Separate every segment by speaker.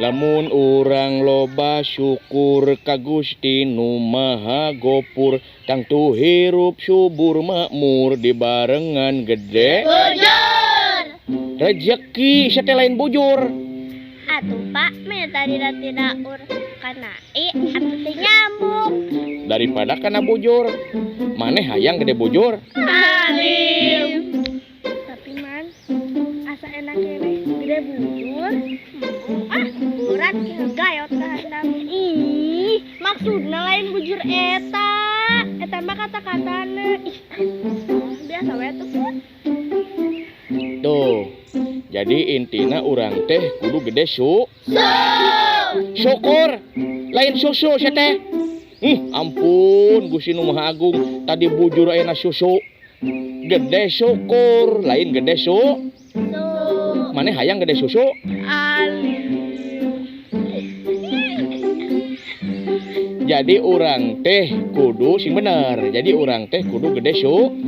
Speaker 1: Lamun urang loba syukur ka Gusti Nu Maha Gopur, tangtu hirup subur makmur dibarengan gede
Speaker 2: Bujur.
Speaker 1: Rezeki sia teh lain bujur.
Speaker 2: Atuh Pak, meh tadi tidak ur kana i atuh teh nyamuk.
Speaker 1: Daripada kana bujur. Maneh hayang gede bujur.
Speaker 2: Alim. Tapi man, asa enak keneh gede bujur. Ah, berat gayot kahandap. Ih, maksudna lain bujur eta. Eta mah kata-katana. Ih, biasa we atuh.
Speaker 1: Tuh. Jadi intina urang teh kudu gede syukur. Lain susu sia teh. Ampun Gusti Nu Maha Agung, tadi bujur ayeuna susu. Gede syukur, lain gede su. Maneh hayang gede susu?
Speaker 2: Alim.
Speaker 1: Jadi urang teh kudu sing bener. Jadi urang teh kudu gede syukur,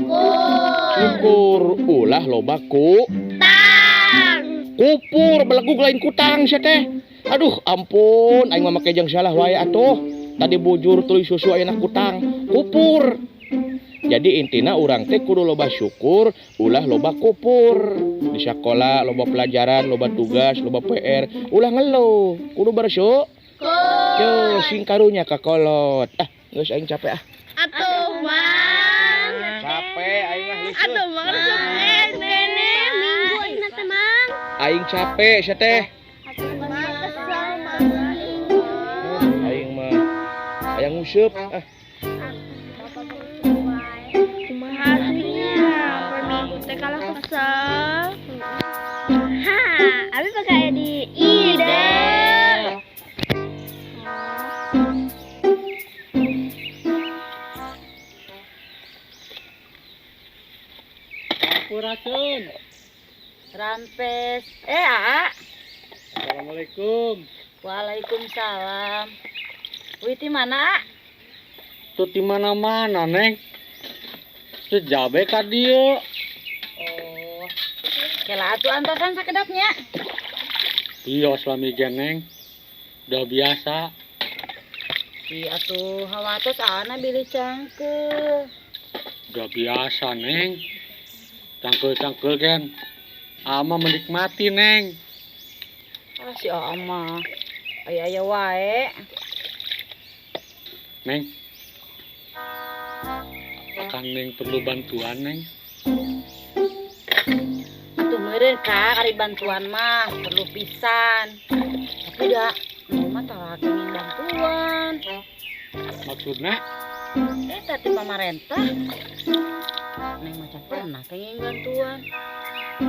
Speaker 1: ulah loba ku
Speaker 2: tang.
Speaker 1: Kupur belegug lain kutang sia teh. Aduh ampun, aing mah make jeung salah wae atuh. Tadi bujur tuluy susu ayeuna kutang, kupur. Jadi intina urang teh kudu loba syukur, ulah loba kupur. Di sakola loba pelajaran, loba tugas, loba PR, ulah ngeluh, kudu bersyukur. Yo, sing karunya ka kolot. Ah, geus aing capek ah.
Speaker 2: Atuh, Mang.
Speaker 1: Capek aing mah leuseut.
Speaker 2: Atuh, Mang, resep keneh minggu ayeuna teh, Mang.
Speaker 1: Aing capek sia teh.
Speaker 2: Atuh, Mang, kesel, Mang.
Speaker 1: Aing mah hayang nguseup ah.
Speaker 2: Kumaha atuh nya, per minggu teh kalah kesel. Ha, abi pakai di ide.
Speaker 3: Sampurasun.
Speaker 4: Rampes. Aa.
Speaker 3: Assalamualaikum.
Speaker 4: Waalaikumsalam. Wih, di mana, A?
Speaker 3: Tuh di mana-mana, Neng. Sejabe ka dieu.
Speaker 4: Oh. Kela atuh antosan sakedapnya.
Speaker 3: Iya, selami ge, Neng. Udah biasa.
Speaker 4: Iya atuh hawatos ana bilih cangkeul.
Speaker 3: Udah biasa, Neng. Cangkeul-cangkeul kan. Ama menikmati, Neng.
Speaker 4: Ah, si Ama. Aya-aya wae.
Speaker 3: Neng. Akang Neng perlu bantuan, Neng.
Speaker 4: Atuh meureun Kak, ari bantuan mah perlu pisan. Tapi da nu mah tara kenging bantuan.
Speaker 3: Maksudna?
Speaker 4: Eta ti pamarentah. Neng mah can pernah kenging bantuan.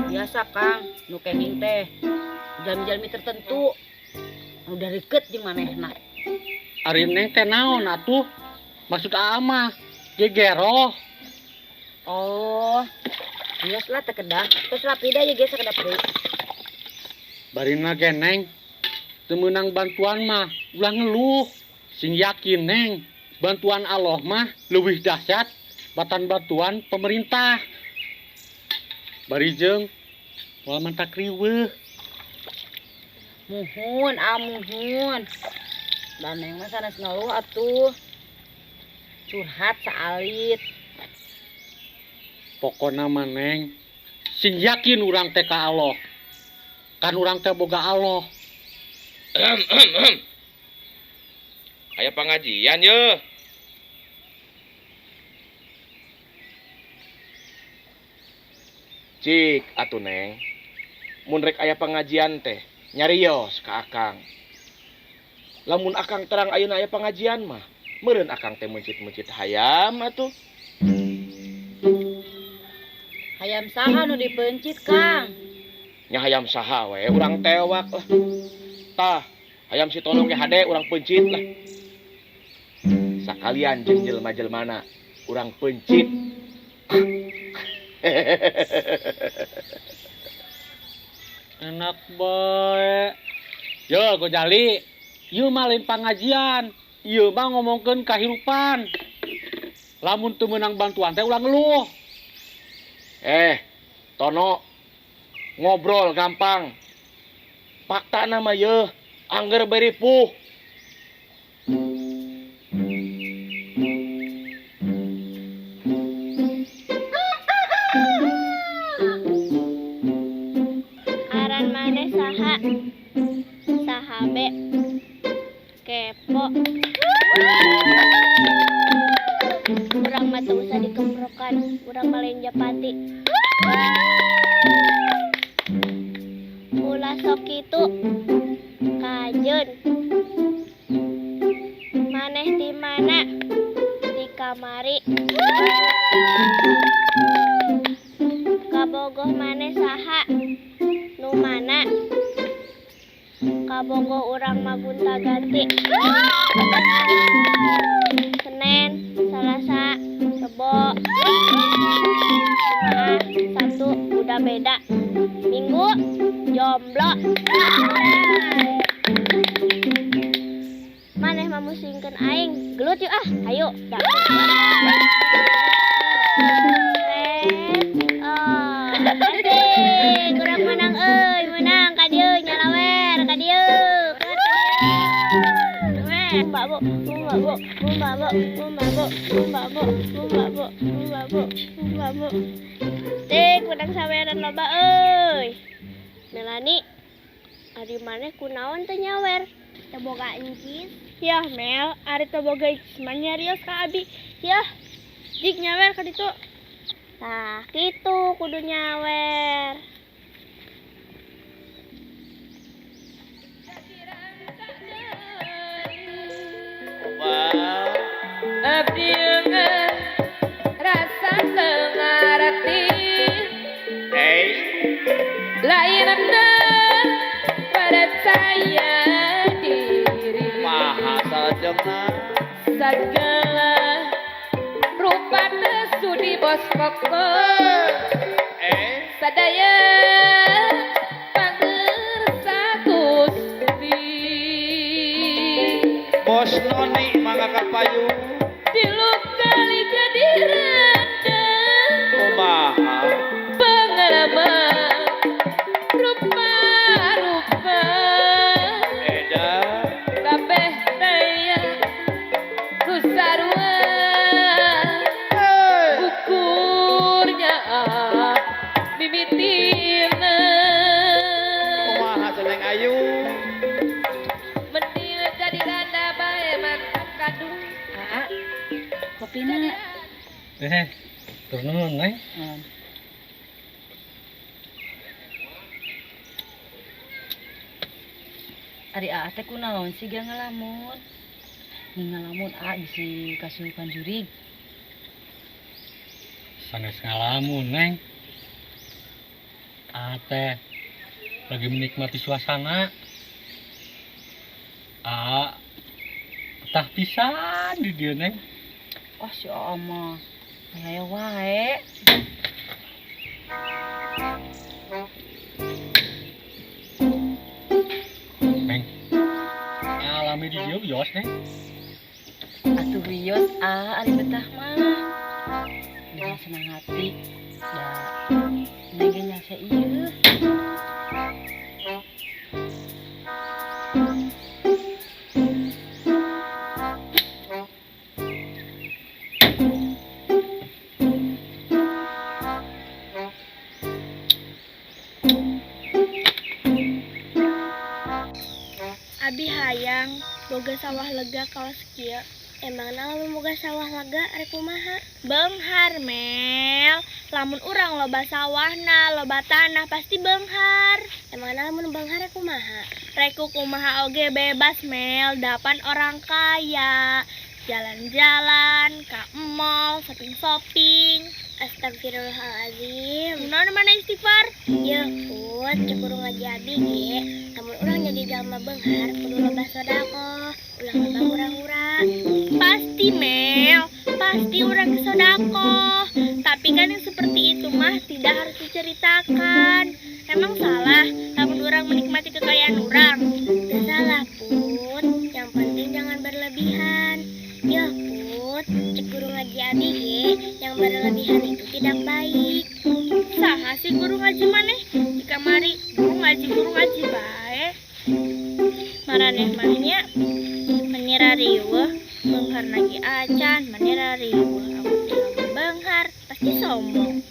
Speaker 4: Biasa Kang, nu kenging teh jalmi-jalmi tertentu. Udah deket jeung manehna.
Speaker 3: Ari Neng teh naon atuh? Maksud Aa mah gegeroh.
Speaker 4: Oh, geus lah teh kedah. Terus rapi da ye ge sakedap deui.
Speaker 3: Barina ge Neng, teu meunang bantuan mah ulah ngeluh. Sing yakin Neng, bantuan Allah mah leuwih dahsyat batan bantuan pemerintah. Bari jeung moal mantak riweuh.
Speaker 4: Muhun, ah muhun. Da Neng mah sanes ngeluh atuh. Curhat saalit.
Speaker 3: Pokona mah Neng, sing yakin urang teh ka Allah. Kan urang teh boga Allah.
Speaker 1: Aya pengajian ye. Cik atuh Neng. Mun rek aya pengajian teh nyarios ka Akang. Lamun Akang terang ayeuna aya pengajian mah, meureun Akang teh meuncit-meuncit hayam atuh.
Speaker 4: Hayam saha nu dipeuncit, Kang?
Speaker 1: Nya hayam saha we urang tewak lah. Tah, hayam si Tono ge hade urang peuncit lah. Sakalian jeung jelema-jelemana urang peuncit.
Speaker 3: Enak bae. Yo Gojali, ieu mah lain pangajian. Ieu mah ngomongkeun kahirupan. Lamun teu meunang bantuan teh ulah ngeluh.
Speaker 1: Tono, ngobrol gampang. Fakta nama ye, Angger beripuh.
Speaker 2: Aran maneh saha? Sahabe. Kepo. Urang mah teu usah dikemprokan, urang mah lain japati. Ulah sok kitu. Kajeun. Maneh di mana? Di kamari. Kabogoh maneh saha? Nu mana? Kabogoh urang mah gonta-ganti. Senin, Selasa, Rebo, Jumaah, Sabtu udah beda. Minggu jomblo. Maneh mah musingkeun aing, gelut yuk ah, hayu. Oh, asik, kurang menang euy, menang ka dieu nyalawer ka dieu. Mabok, mabok, mabok, mabok, mabok, mabok, mabok, mabok. Tik, menang saweran loba euy. Melani, ari maneh kunaon teu nyawer? Teu boga encis.
Speaker 5: Yah Mel, ari teu boga encis mah nyarios ka abi. Yah, jik nyawer ka ditu.
Speaker 2: Tah, kitu kudu nyawer.
Speaker 6: Abdi rasa teu ngarti. Lain teu percaya diri.
Speaker 1: Maha salajengna.
Speaker 6: Sagala rupa teu sudi bos koko. Sadaya pangersa Gusti.
Speaker 1: Bos noni mangga kapayu.
Speaker 6: Tilu kali jadi randa.
Speaker 1: Kumaha?
Speaker 6: Pengalaman rupa-rupa.
Speaker 1: Eda.
Speaker 6: Kabeh daya nu sarua. Ukurnya mimitina.
Speaker 1: Kumaha seneng ayu.
Speaker 6: Mending jadi randa bae mantap kandung.
Speaker 4: Aa, kopina.
Speaker 3: Terus nuhun, Neng.
Speaker 4: Ari aa teh kunaon sih ge ngalamun? Nih ngalamun aa bisi kasurupan jurig.
Speaker 3: Sanes ngalamun, Neng. Aa teh lagi menikmati suasana. Aa betah pisan di dieu, Neng.
Speaker 4: Oh si aa mah aya wae.
Speaker 3: Neng, alami di dieu wios, Neng.
Speaker 4: Atuh wios aa ari betah mah. Dengan senang hati da Neng ge nyaksa ieu.
Speaker 5: Abi hayang boga sawah lega kawas kieu.
Speaker 2: Emangna lamun boga sawah lega rek kumaha?
Speaker 5: Beunghar Mel, lamun urang loba sawahna, loba tanah pasti beunghar.
Speaker 2: Emangna lamun beunghar rek kumaha?
Speaker 5: Rek kumaha oge bebas Mel, dapan orang kaya. Jalan-jalan, ka mall, shopping-shopping.
Speaker 2: Astagfirullahalazim.
Speaker 5: Kunaon mana istighfar?
Speaker 2: Yeuh Put, cek guru ngaji abi ge, lamun urang jadi jalma beunghar kudu loba sedekah, ulah loba hura-hura.
Speaker 5: Pasti Mel, pasti urang sedekah. Tapi kan yang seperti itu mah tidak harus diceritakan. Emang salah lamun urang menikmati kekayaan urang?
Speaker 2: Teu salah Put, yang penting jangan berlebihan. Yeuh Put, cek guru ngaji abi ge, yang berlebihan itu tidak baik.
Speaker 5: Saha sih guru ngaji maneh? Di kamari guru ngaji bae. Maraneh mah nya meni rariweuh, beunghar lagi acan, meni rariweuh. Amun teh lamun beunghar pasti sombong.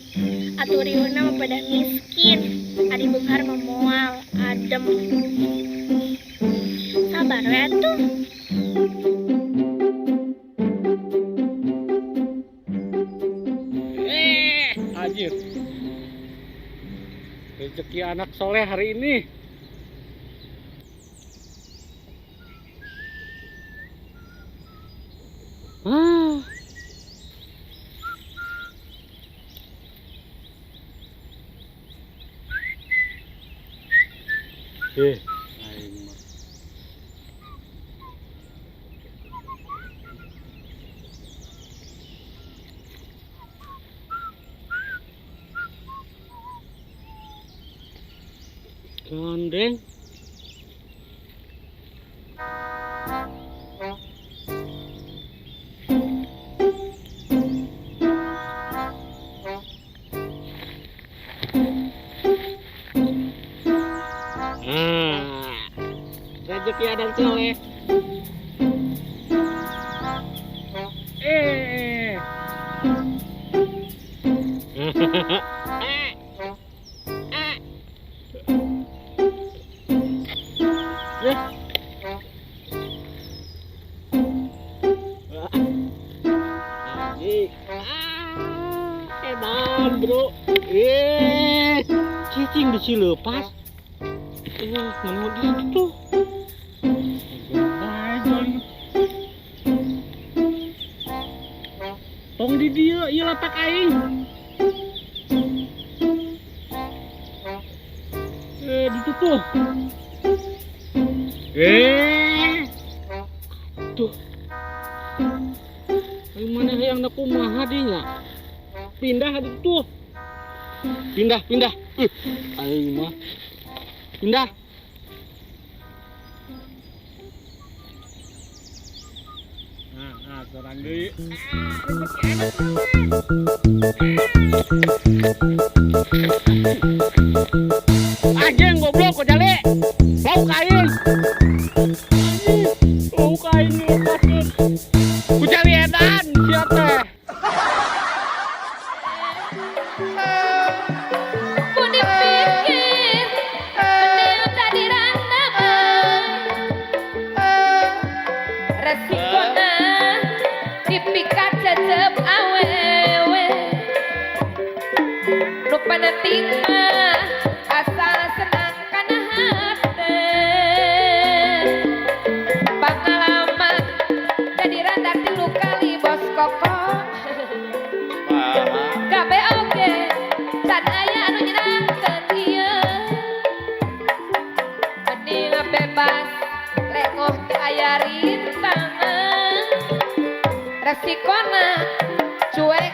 Speaker 5: Atuh riweuhna mah pedah miskin, ari beunghar mah moal, adem. Sabar we atuh.
Speaker 3: Anjir. Rezeki anak soleh hari ini. Ah. Aing mah. Gandeng. Rezeki anak soleh. Eh. Edan bro. Cicing bisi lepas. Mana di situ tuh? Tong di dia, ieu lapak aing. Di tuh. Tuh. Mana hayang kumaha dinya? Pindah di tuh. Pindah, pindah. Aing mah. Pindah. Nah, sorang deui. Anjing goblok kok jale. Bau kain. Bau kain lepaskeun. Ku jali edan sia teh.
Speaker 6: Asal senang kana hate, pengalaman jadi randa 3 kali bos koko. Kabeh oge can aya anu nyenangkeun ieu. Mending bebas lengoh teu aya rintangan, resikona cuek.